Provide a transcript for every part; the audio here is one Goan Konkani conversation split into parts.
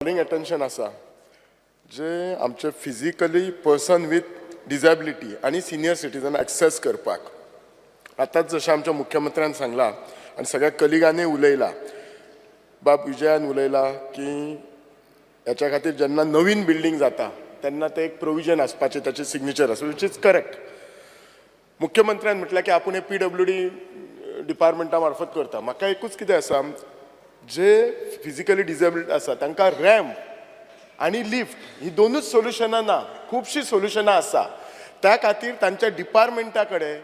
कॉलिंग अटेन्शन आसा जे आमचे फिजिकली पर्सन विथ डिजेबिलिटी आनी सिनियर सिटीजन एक्सेस करपाक. आतांच जशें आमच्या मुख्यमंत्र्यान सांगलां आनी सगळ्या कलिगांनी उलयलां, बाब विजयान उलयला की हेच्या खातीर जेन्ना नवीन बिल्डींग जाता तेन्ना ते एक प्रोविजन आसपाचें, ताचें सिग्नेचर आसा, which is correct. मुख्यमंत्र्यान म्हटलें की आपूण हे पीडब्ल्यूडी डिपार्टमेंटा मार्फत करता. म्हाका एकूच कितें आसा, जे फिजिकली डिजेबल्ड आसा तांकां रॅम्प आनी लिफ्ट ही दोनूच सोल्युशनां ना, खुबशीं सोल्युशनां आसा. त्या खातीर तांच्या डिपार्टमेंटा कडेन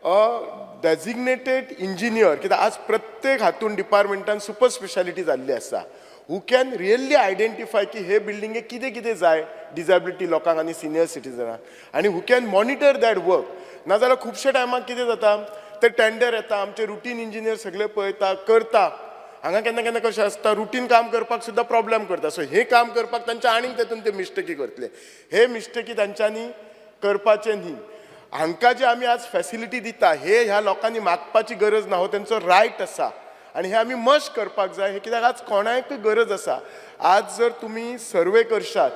अ डेजिग्नेटेड इंजिनियर, कित्याक आज प्रत्येक हातून डिपार्टमेंटान सुपर स्पेशालिटी जाल्ली आसा, हू can really identify की हे बिल्डिंगेक कितें कितें जाय डिजेबिलिटी लोकांक आनी सिनियर सिटीजनाक आनी who can monitor that work. नाजाल्यार खुबशे टायमाक कितें जाता, ते टेंडर येता, आमचे रुटीन इंजिनियर सगळे पळयता, करता. हांगा केन्ना केन्ना कशें आसता, रुटीन काम करपाक सुद्दां प्रॉब्लेम करता. सो हें काम करपाक तांच्या आनीक तेतून ते मिस्टेकी करतले. हे मिस्टेकी तांच्यांनी करपाचे न्ही. हांकां जे आमी आज फॅसिलिटी दिता, हे ह्या लोकांनी मागपाची गरज ना. हो तेंचो रायट आसा आनी हे आमी मस्ट करपाक जाय. हे कित्याक आज कोणाकूय गरज आसा. आज जर तुमी सर्वे करशात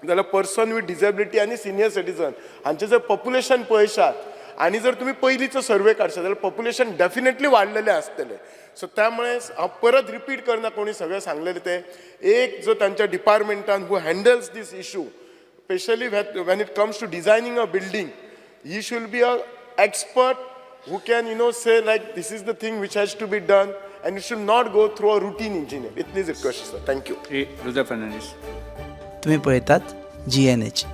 जाल्यार पर्सन विथ डिजेबिलिटी आनी सिनियर सिटीजन हांचें जर पॉप्युलेशन पळयशात आनी जर तुमी पयलींचो सर्वे काडशात जाल्यार पॉप्युलेशन डेफिनेटली वाडलेलें आसतलें. सो त्यामुळे हांव परत रिपीट करना, कोणी सगळें सांगलेलें तें. एक जो तांच्या डिपार्टमेंटान who handles this issue, specially when it comes to designing a building, he should be a expert who can say like this is the thing which has to be done and it should not go through a routine engineer. इतलीच request sir. Thank you. Shri Rudra Fernandes. तुम्ही पळयतात जीएनएच.